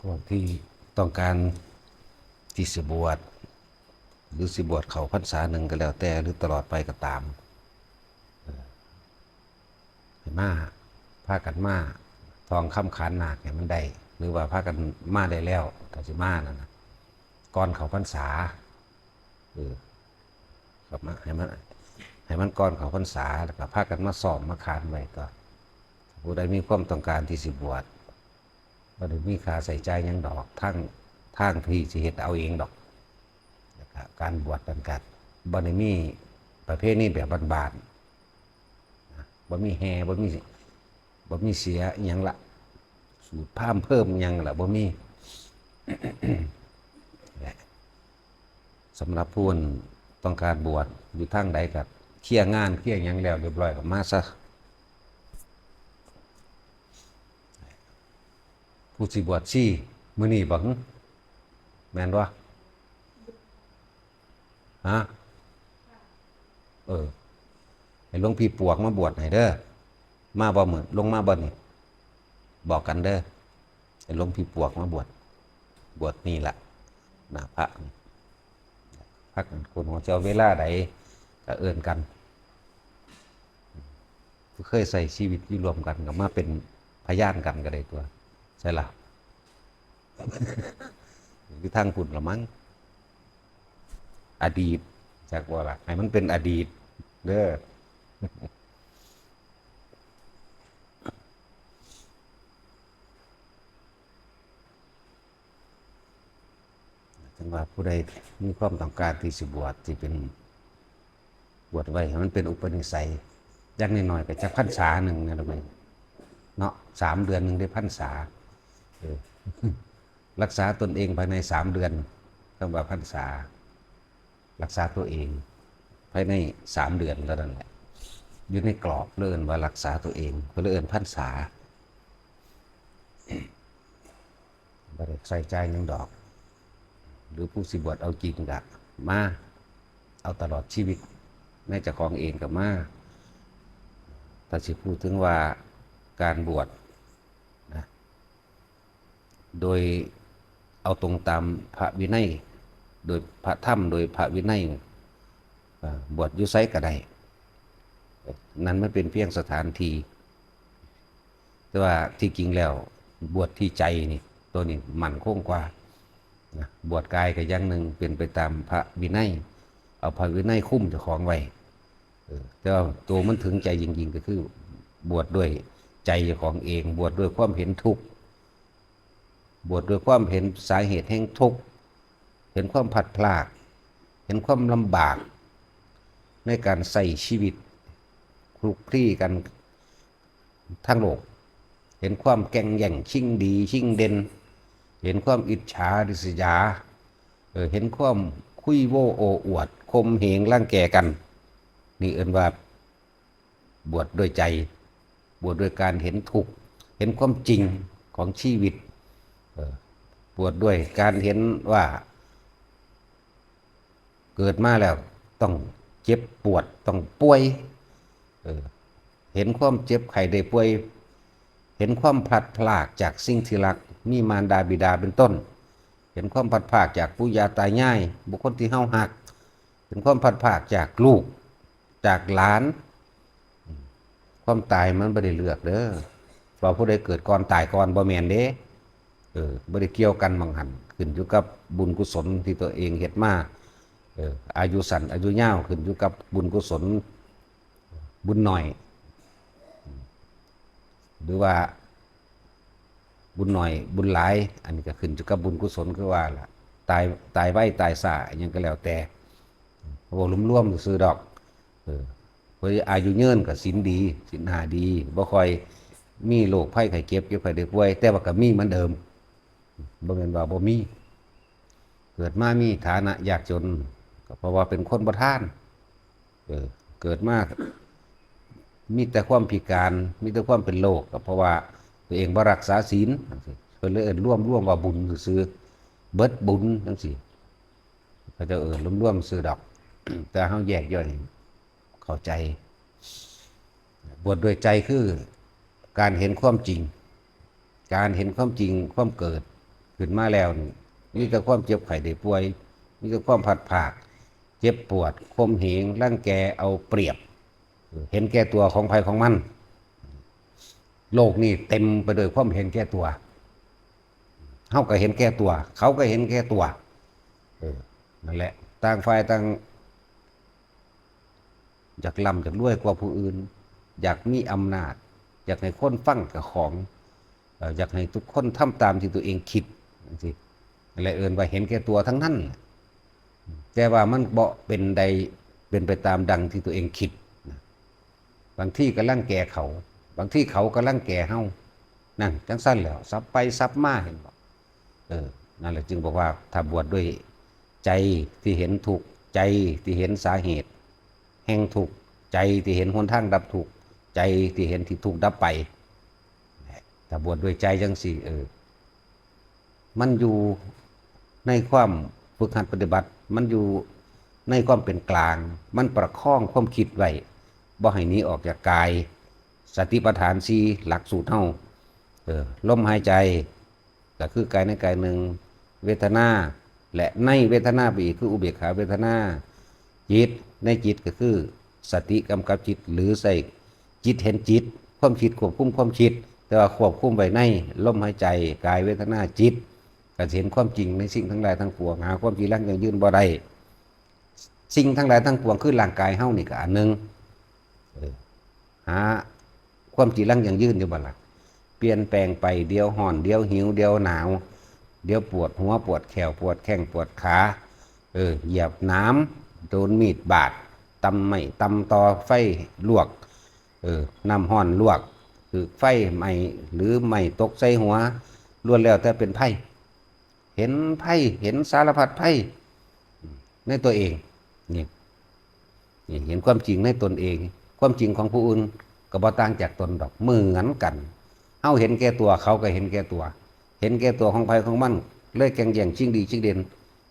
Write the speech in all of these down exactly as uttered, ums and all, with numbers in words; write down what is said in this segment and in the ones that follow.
พวกที่ต้องการที่สิบวช หรือสิบวชเข้าพรรษาหนึ่งก็แล้วแต่ หรือตลอดไปก็ตาม เออ ให้มา พากันมาท่องคำขานนาคให้มันได้ หรือว่าพากันมาได้แล้ว ถ้าสิมานั่นนะ ก่อนเข้าพรรษา เออ ครับ มาให้มัน ให้มันก่อนเข้าพรรษา แล้วก็พากันมาซ้อมมาขานไว้ก่อน ผู้ใดมีความต้องการที่สิบวช บ่ได้มีค่าใช้จ่ายหยังดอก ทาง ทางที่สิเฮ็ดเอาเองดอก แล้วก็การบวชนั่นก็บ่ได้มีประเพณีแบบบ้านๆ นะ บ่มีแห่ บ่มี บ่มีเสียอิหยังละ สูตรพราหมณ์เพิ่มอิหยังละ บ่มี สำหรับผู้ต้องการบวชอยู่ทางใดก็เคลียร์งานเคลียร์หยังแล้วเรียบร้อยก็มาซะ ผู้สิบวชชีมื้อนี้บ่ หึ แม่นบ่ ฮะ เออ ให้หลวงพี่ปวกมาบวชให้เด้อ มาบ่มื้อ ลงมาบ่นี่ บอกกันเด้อ ให้หลวงพี่ปวกมาบวช บวชนี่ล่ะ หน้าพระนี่ พากันโกนหัว สิเอาเวลาใดก็เอิ้นกัน ผู้เคยใช้ชีวิตอยู่ร่วมกันก็มาเป็นพยานกันก็ได้ตั๊ว ใช่ล่ะ อยู่ทางพุ้นละมั้ง อดีต จักว่าล่ะ ให้มันเป็นอดีตเด้อ ถึงว่าผู้ใดมีความต้องการที่สิบวช ที่เป็น บวชไว้ให้มันเป็นอุปนิสัย อย่างน้อยๆก็จักพรรษาหนึ่งนะลูกเอ้ย เนาะ สามเดือนหนึ่งได้พรรษา เออ รักษาตนเองภายในสามเดือน คำว่าพรรษา รักษาตัวเอง ภายในสามเดือนเท่านั้นแหละ อยู่ในกรอบ เพิ่นเอิ้นว่ารักษาตัวเอง เพิ่นเลยเอิ้นพรรษา บ่ได้ใช้จ่ายหยังดอก หรือผู้สิบวชเอาจริงก็มา เอาตลอดชีวิต แม้เจ้าของเองก็มา ถ้าสิพูดถึงว่าการบวชนะ โดยเอาตรงตามพระวินัย โดยพระธรรม โดยพระวินัย เอ่อ บวชอยู่ไสก็ได้ นั่นมันเป็นเพียงสถานที่ แต่ว่าที่จริงแล้วบวชที่ใจนี่ ตัวนี้มั่นคงกว่านะ บวชกายก็อย่างหนึ่ง เป็นไปตามพระวินัย เอาพระวินัยคุมเจ้าของไว้ เออ แต่ว่าตัวมันถึงใจจริงๆ ก็คือบวชด้วยใจเจ้าของเอง บวชด้วยความเห็นทุกข์ บวชด้วยความเห็นสาเหตุแห่งทุกข์ เห็นความพลัดพราก เห็นความลำบาก ในการใช้ชีวิตคลุกคลีกันทางโลก เห็นความแก่งแย่งชิงดีชิงเด่น เห็นความอิจฉาริษยา เออ เห็นความคุยโว้โอ้อวด ข่มเหงรังแกกัน นี่เอิ้นว่าบวชด้วยใจ บวชด้วยการเห็นทุกข์ เห็นความจริงของชีวิต เออ บวชด้วยการเห็นว่า เกิดมาแล้วต้องเจ็บปวด ต้องป่วย เออ เห็นความเจ็บไข้ได้ป่วย เห็นความพลัดพรากจากสิ่งที่รัก มีมารดาบิดาเป็นต้น เห็นความพลัดพรากจากปู่ย่าตายาย บุคคลที่เฮาฮัก เห็นความพลัดพรากจากลูก จากหลาน ความตายมันบ่ได้เลือกเด้อ ว่าผู้ใดเกิดก่อนตายก่อน บ่แม่นเด้ เออ บ่ได้เกี่ยวกันหม่องหั่น ขึ้นอยู่กับบุญกุศลที่ตัวเองเฮ็ดมา เออ อายุสั้นอายุยาวขึ้นอยู่กับบุญกุศล บุญน้อย หรือว่าบุญน้อยบุญหลาย อันนี้ก็ขึ้นอยู่กับบุญกุศลคือว่าล่ะ ตาย ตายไวตายช้าอิหยังก็แล้วแต่ เว้ารวมๆซื่อๆดอก เออ เพิ่นอายุยืนก็ศีลดี ศีลห้าดี บ่ค่อยมีโรคภัยไข้เจ็บ เจ็บไข้ได้ป่วย แต่ว่าก็มีเหมือนเดิม บ่แม่นว่าบ่มี เกิดมามีฐานะยากจน ก็เพราะว่าเป็นคนบ่ทาน เออ เกิดมามีแต่ความพิการ มีแต่ความเป็นโรค ก็เพราะว่าตัวเองบ่รักษาศีล เพิ่นเลยเอิ้นรวมๆว่าบุญซื่อๆ เบิดบุญจังซี้ เขาเจ้าเอิ้นรวมๆซื่อดอก แต่เฮาแยกย่อยเข้าใจ บวชด้วยใจคือการเห็นความจริง การเห็นความจริง ความเกิด ขึ้นมาแล้วนี่ มีแต่ความเจ็บไข้ได้ป่วย มีแต่ความพลัดพราก เจ็บปวด ข่มเหง รังแก เอาเปรียบ เห็นแก่ตัวของไผของมัน โลกนี้เต็มไปด้วยความเห็นแก่ตัว เฮาก็เห็นแก่ตัว เขาก็เห็นแก่ตัว เออ นั่นแหละ ต่างฝ่ายต่าง อยากร่ำอยากรวยกว่าผู้อื่น อยากมีอำนาจ อยากให้คนฟังเจ้าของ เอ่อ อยากให้ทุกคนทำตามที่ตัวเองคิด จังซี้ และเอิ้นว่าเห็นแก่ตัวทั้งนั้น แต่ว่ามันบ่เป็นใด เป็นไปตามดังที่ตัวเองคิดนะ บางทีก็รังแกเขา บางทีเขาก็รังแกเฮา นั่นจังซั่นแหล้ว สับไปสับมา เห็นบ่ เออ นั่นแหละจึงบอกว่าถ้าบวชด้วยใจที่เห็นทุกข์ ใจที่เห็นสาเหตุแห่งทุกข์ ใจที่เห็นหนทางดับทุกข์ ใจที่เห็นที่ทุกข์ดับไป ถ้าบวชด้วยใจจังซี้ เออ มันอยู่ในความฝึกหัดปฏิบัติ มันอยู่ในความเป็นกลาง มันประคองความคิดไว้ บ่ให้หนีออกจากกาย สติปัฏฐานสี่ หลักสูตรเฮา เออ ลมหายใจ ก็คือกายในกายหนึ่ง เวทนา และในเวทนาไปอีก คืออุเบกขาเวทนา จิต ในจิตก็คือสติกำกับจิต หรือใส่จิตเห็นจิต ความคิดควบคุมความคิด แต่ว่าควบคุมไว้ในลมหายใจ กาย เวทนา จิต ก็สิเห็นความจริงในสิ่งทั้งหลายทั้งปวง หาความจีรังยั่งยืนบ่ได้ สิ่งทั้งหลายทั้งปวงคือร่างกายเฮานี่ก็อันหนึ่ง เออ หาความจีรังยั่งยืนอยู่บ่ล่ะ เปลี่ยนแปลงไป เดี๋ยวร้อน เดี๋ยวหิว เดี๋ยวหนาว เดี๋ยวปวดหัว ปวดแข้ว ปวดแข้ง ปวดขา เออ เหยียบหนาม โดนมีดบาด ตำไม้ ตำตอ ไฟลวก เออ น้ำร้อนลวก ถืกไฟไหม้ หรือไม้ตกใส่หัว ล้วนแล้วแต่เป็นภัย เห็นภัย เห็นสารพัดภัยในตัวเอง นี่ นี่เห็นความจริงในตนเอง ความจริงของผู้อื่นก็บ่ต่างจากตนดอก เหมือนกัน เฮาเห็นแก่ตัว เขาก็เห็นแก่ตัว เห็นแก่ตัวของไผของมัน เลยแก่งแย่งชิงดีชิงเด่น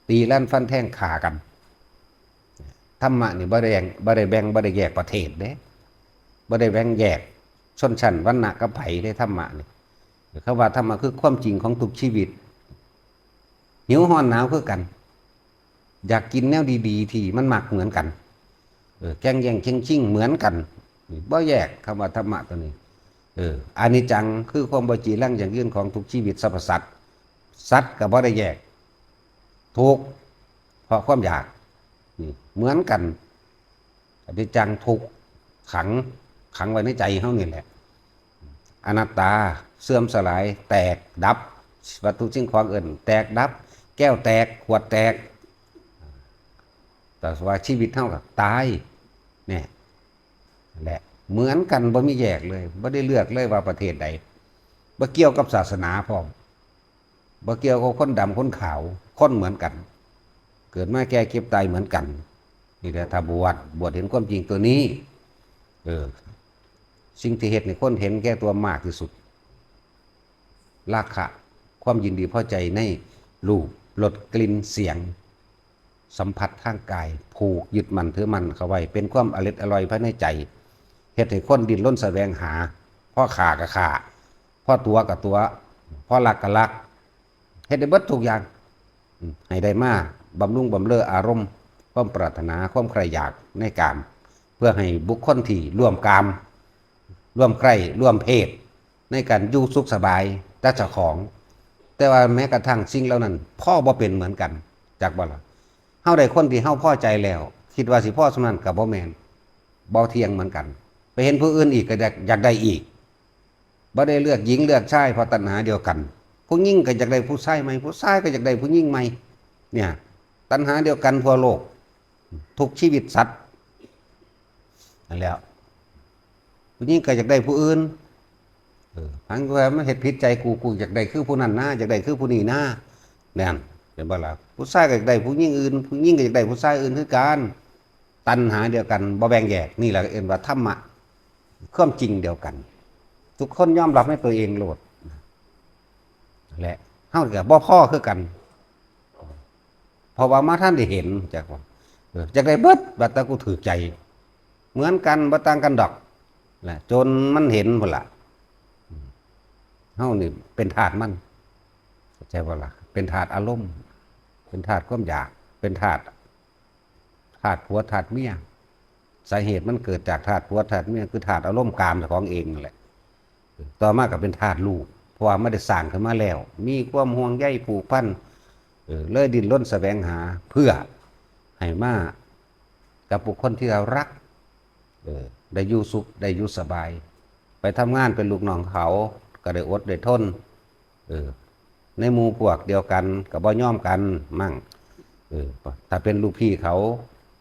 ตีลั่นฟันแทงฆ่ากัน ธรรมะนี่บ่ได้แบ่ง บ่ได้แบ่ง บ่ได้แยกประเทศเด้ บ่ได้แบ่งแยกชนชั้นวรรณะกับไผเด้ ธรรมะนี่ คำว่าธรรมะคือความจริงของทุกชีวิต หิวร้อนหนาวคือกัน อยากกินแนวดีๆ ที่มันมักเหมือนกัน เออ แก่งแย่งเข่งชิงเหมือนกัน นี่บ่แยก คำว่าธรรมะตัวนี้ เออ อนิจจังคือความบ่จีรังยั่งยืนของทุกชีวิตสรรพสัตว์ สัตว์ก็บ่ได้แยก ทุกข์เพราะความอยาก นี่เหมือนกัน อนิจจัง ทุกข์ ขัง ขังไว้ในใจเฮานี่แหละ อนัตตา เสื่อมสลาย แตก ดับ วัตถุสิ่งของเอิ้นแตก ดับ แก้วแตก ขวดแตก แต่ว่าชีวิตเฮาก็ตาย เนี่ย แหละ เหมือนกัน บ่มีแยกเลย บ่ได้เลือกเลยว่าประเทศใด บ่เกี่ยวกับศาสนาพร้อม บ่เกี่ยวกับคนดำคนขาว คนเหมือนกัน เกิดมาแก่เจ็บตายเหมือนกัน นี่แหละถ้าบวช บวชเห็นความจริงตัวนี้ เออ สิ่งที่เฮ็ดให้คนเห็นแก่ตัวมากที่สุด ราคะ ความยินดีพอใจในรูป รส กลิ่น เสียง สัมผัสทางกาย ผูกยึดมั่นถือมั่นเข้าไว้ เป็นความอร็ดอร่อยภายในใจ เฮ็ดให้คนดิ้นรนแสวงหา พอฆ่าก็ฆ่า พอตั๋วก็ตั๋ว พอลักก็ลัก เฮ็ดได้เบิดทุกอย่าง อืม ให้ได้มาบำรุงบำเรออารมณ์ ความปรารถนา ความใคร่อยากในกาม เพื่อให้บุคคลที่ร่วมกาม ร่วมใคร่ ร่วมเพศ ในการอยู่สุขสบายแต่เจ้าของ แต่ว่าแม้กระทั่งสิ่งเหล่านั้น พอบ่เป็นเหมือนกัน จักบ่ล่ะ เฮาได้คนที่เฮาพอใจแล้ว คิดว่าสิพอส่ำนั้นก็บ่แม่น บ่เที่ยงเหมือนกัน ไปเห็นผู้อื่นอีกก็อยาก อยากได้อีก บ่ได้เลือกหญิงเลือกชาย เพราะตัณหาเดียวกัน ผู้หญิงก็อยากได้ผู้ชายใหม่ ผู้ชายก็อยากได้ผู้หญิงใหม่ เนี่ย ตัณหาเดียวกันทั่วโลก ทุกชีวิตสัตว์ นั่นแหละ ผู้หญิงก็อยากได้ผู้อื่น เออ หันว่ามันเฮ็ดผิดใจกู กูอยากได้คือผู้นั้นนะ อยากได้คือผู้นี้นะ นั่น เห็นบ่ล่ะ ผู้ชายก็อยากได้ผู้หญิงอื่น ผู้หญิงก็อยากได้ผู้ชายอื่นคือกัน ตัณหาเดียวกัน บ่แบ่งแยก นี่แหละเอิ้นว่าธรรมะ ความจริงเดียวกัน ทุกคนยอมรับในตัวเองโลด และเฮาก็บ่พอคือกัน เพราะว่ามาทันได้เห็น จักว่า เออ จักได้เบิด บัดแต่กูถืกใจ เหมือนกัน บ่ต่างกันดอก นะ จนมันเห็นพุ้นล่ะ เฮานี่เป็นทาสมัน เข้าใ ช่บ่ล่ะ เป็นธาตุอารมณ์ เป็นธาตุความอยาก เป็นธาตุ ธาตุผัวธาตุเมีย สาเหตุมันเกิดจากธาตุผัวธาตุเมีย คือธาตุอารมณ์กามเจ้าของเองนั่นแหละ ต่อมาก็เป็นธาตุลูก เพราะว่าไม่ได้สร้างขึ้นมาแล้ว มีความห่วงใยผูกพัน เออ เลยดิ้นรนแสวงหา เพื่อให้มากับบุคคลที่เรารัก เออ ได้อยู่สุข ได้อยู่สบาย ไปทำงานเป็นลูกน้องเขา ก็ได้อดได้ทน เออ ในหมู่พวกเดียวกันก็บ่ยอมกันมั่ง เออ ถ้าเป็นลูกพี่เขา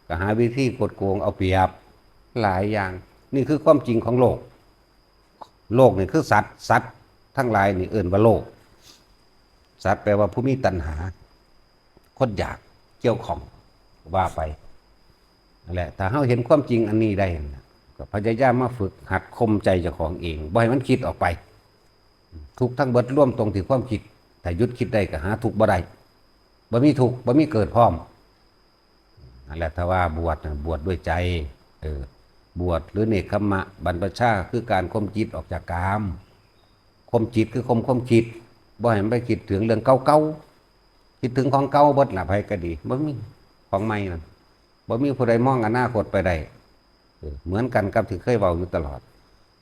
ก็หาวิธีกดโกงเอาเปรียบ หลายอย่าง นี่คือความจริงของโลก โลกนี่คือสัตว์ สัตว์ทั้งหลายนี่เอิ้นว่าโลก สัตว์แปลว่าผู้มีตัณหา คนอยากเกี่ยวข้องว่าไป นั่นแหละ ถ้าเราเห็นความจริงอันนี้ได้นะ ก็พยายามมาฝึกหัดข่มใจเจ้าของเอง บ่ให้มันคิดออกไป ทุกข์ทั้งเบิดรวมตรงที่ความคิด ถ้าหยุดคิดได้ก็หาทุกข์บ่ได้ บ่มีทุกข์ บ่มีเกิดพร้อม นั่นแหละ ถ้าว่าบวชน่ะ บวชด้วยใจ เออ บวชหรือเนกขัมมะ บรรพชา คือการข่มจิตออกจากกาม ข่มจิตคือข่มความคิด บ่ให้มันไปคิดถึงเรื่องเก่าๆ คิดถึงของเก่าเบิดล่ะ ไผก็ดี บ่มีของใหม่นั่น บ่มีผู้ใดมองอนาคตไปได้ เออ เหมือนกันกับที่เคยเว้าอยู่ตลอด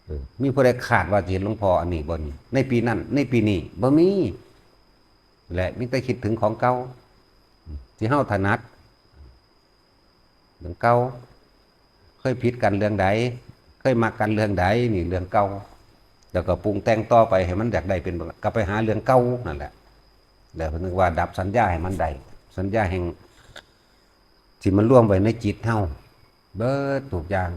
เออ มีผู้ใดคาดว่าสิเห็นหลวงพ่ออันนี้บ่นี่ ในปีนั้น ในปีนี้ บ่มี และมีแต่คิดถึงของเก่า ที่เฮาถนัด เรื่องเก่า เคยผิดกันเรื่องใด เคยมักกันเรื่องใด นี่เรื่องเก่า แล้วก็ปรุงแต่งต่อไปให้มันอยากได้เป็น ก็ไปหาเรื่องเก่านั่นแหละ แล้วเพิ่นว่าดับสัญญาให้มันได้ สัญญาแห่ง ที่มันรวมไว้ในจิตเฮา เบิดทุกอย่าง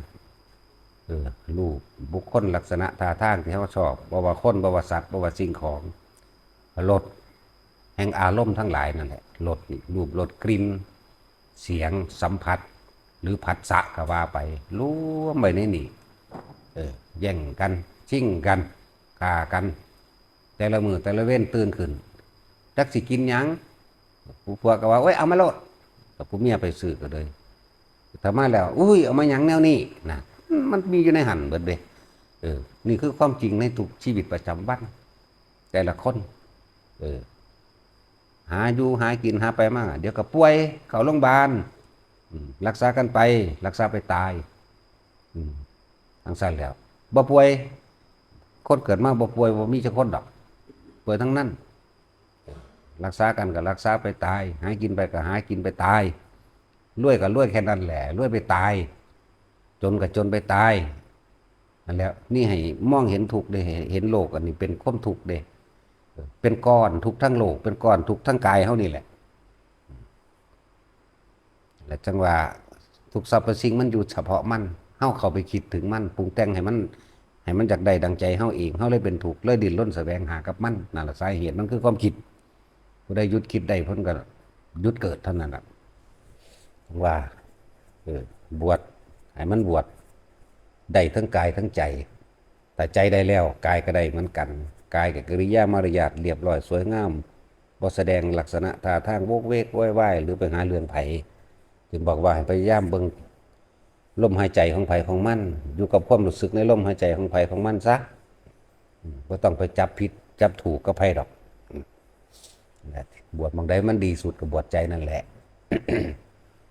เออ รูป บุคคล ลักษณะ ท่าทางที่เฮาชอบ บ่ว่าคน บ่ว่าสัตว์ บ่ว่าสิ่งของ รส แห่งอารมณ์ทั้งหลายนั่นแหละ รสนี่ รูป รส กลิ่น เสียง สัมผัส หรือผัสสะก็ว่าไป รวมไว้ในนี่ เออ แย่งกัน ชิงกัน ฆ่ากัน แต่ละมื้อแต่ละเว็นตื่นขึ้น จักสิกินหยัง ผู้ผัวก็ว่า "โอ้ย เอามาโลด" กับผู้เมียไปซื้อก็เลย ถ้ามาแล้ว "อุ้ย เอามาหยังแนวนี้" นะ มันมีอยู่ในหั่นเบิดเด้ เออ นี่คือความจริงในทุกชีวิตประจำวัน แต่ละคน เออ หาอยู่หากินหาไปมา เดี๋ยวก็ป่วย เข้าโรงพยาบาล อืม รักษากันไป รักษาไปตาย อืม จั่งซั้นแหล้ว บ่ป่วย คนเกิดมาบ่ป่วย บ่มีจักคนดอก ป่วยทั้งนั้น รักษากันก็รักษาไปตาย หากินไปก็หากินไปตาย รวยก็รวยแค่นั้นแหละ รวยไปตาย จนก็จนไปตาย นั่นแหละ นี่ให้มองเห็นทุกข์เด้ ให้เห็นโลกอันนี้เป็นความทุกข์เด้ เป็นก้อนทุกข์ทั้งโลก เป็นก้อนทุกข์ทั้งกายเฮานี่แหละ และจั่งว่าทุกสรรพสิ่งมันอยู่เฉพาะมัน เฮาเข้าไปคิดถึงมัน ปรุงแต่งให้มัน ให้มันอยากได้ดังใจเฮาเอง เฮาเลยเป็นทุกข์ เลยดิ้นรนแสวงหากับมัน นั่นแหละสาเหตุมันคือความคิด ผู้ใดหยุดคิดได้เพิ่นก็หยุดเกิดเท่านั้นล่ะ ว่า เออ บวช ให้มันบวช ได้ทั้งกายทั้งใจ ถ้าใจได้แล้ว กายก็ได้เหมือนกัน กายก็กิริยามารยาทเรียบร้อยสวยงาม บ่แสดงลักษณะท่าทางโวกเวกโวยวาย หรือไปหาเรื่องไผ จึงบอกว่าให้พยายามเบิ่งลมหายใจของไผของมัน อยู่กับความรู้สึกในลมหายใจของไผของมันซะ อืม บ่ต้องไปจับผิดจับถูกกับไผดอก อืม บวชหม่องใดมันดีสุดก็บวชใจนั่นแหละ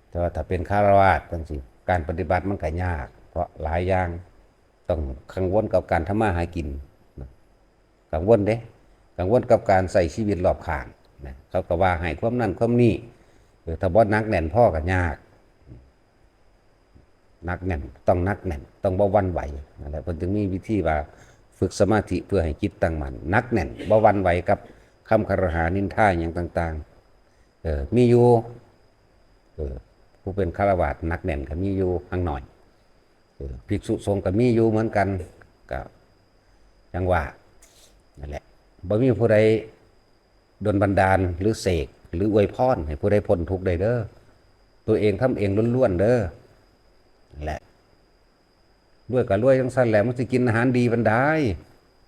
แต่ว่าถ้าเป็นฆราวาสจั่งซี้ การปฏิบัติมันก็ยาก เพราะหลายอย่างต้องกังวลกับการทำมาหากิน กังวลเด้ กังวลกับการใช้ชีวิตรอบข้างนะ เขาก็ว่าให้ความนั่นความนี่ เออ ถ้าบ่หนักแน่นพอก็ยาก หนักแน่น ต้องหนักแน่น ต้องบ่หวั่นไหว นั่นแหละ เพิ่นจึงมีวิธีว่าฝึกสมาธิเพื่อให้จิตตั้งมั่น หนักแน่น บ่หวั่นไหวกับคำคารหานินทาหยังต่างๆ เออ มีอยู่ เออ ผู้เป็นฆราวาสหนักแน่นก็มีอยู่ห่างหน่อย เออ ภิกษุสงฆ์ก็มีอยู่เหมือนกัน ก็จั่งว่า นั่นแหละ บ่มีผู้ใดดลบันดาลหรือเสกหรืออวยพรให้ผู้ใดพ้นทุกข์ได้เด้อ ตัวเองทำเองล้วนๆเด้อ นั่นแหละ รวยก็รวยจั่งซั้นแหละ มึงสิกินอาหารดีปานใด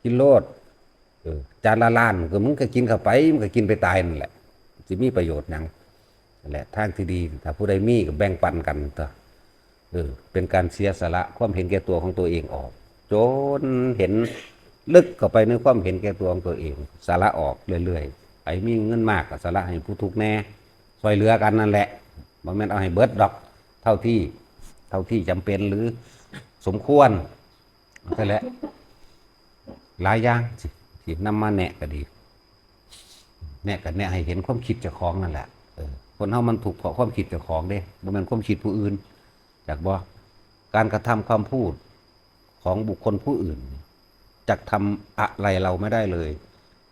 กินโลด เออ จานละล้านก็มึงก็กินเข้าไป มึงก็กินไปตายนั่นแหละ สิมีประโยชน์หยัง นั่นแหละ ทางที่ดี ถ้าผู้ใดมีก็แบ่งปันกันเถาะ เออ เป็นการเสียสละความเห็นแก่ตัวของตัวเองออก จนเห็นลึกเข้าไปในความเห็นแก่ตัวของตัวเอง สละออกเรื่อย ผมีเงินมากก็สละให้ผู้ทุกข์แหน่ ช่วยเหลือกันนั่นแหละ บ่แม่นเอาให้เบิดดอก เท่าที่ เท่าที่จำเป็นหรือสมควร นั่นแหละ หลายอย่างที่ ที่นำมาแนะก็ดี แนะก็แนะให้เห็นความคิดเจ้าของนั่นแหละ เออ คนเฮามันทุกข์เพราะความคิดเจ้าของเด้ บ่แม่นความคิดผู้อื่น จักบ่ การกระทำความพูดของบุคคลผู้อื่น จักทำอะไรเราไม่ได้เลย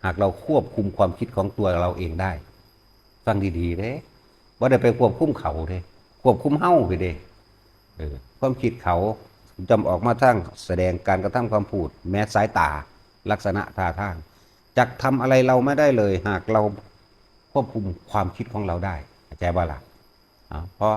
หากเราควบคุมความคิดของตัวเราเองได้ ฟังดีๆเด้ บ่ได้ไปควบคุมเขาเด้ ควบคุมเฮาไปเด้ เออ ความคิดเขาย่อมออกมาทางแสดงการกระทำความพูด แม้สายตา ลักษณะท่าทาง จักทำอะไรเราไม่ได้เลย หากเราควบคุมความคิดของเราได้ เข้าใจบ่ล่ะ เอา พอ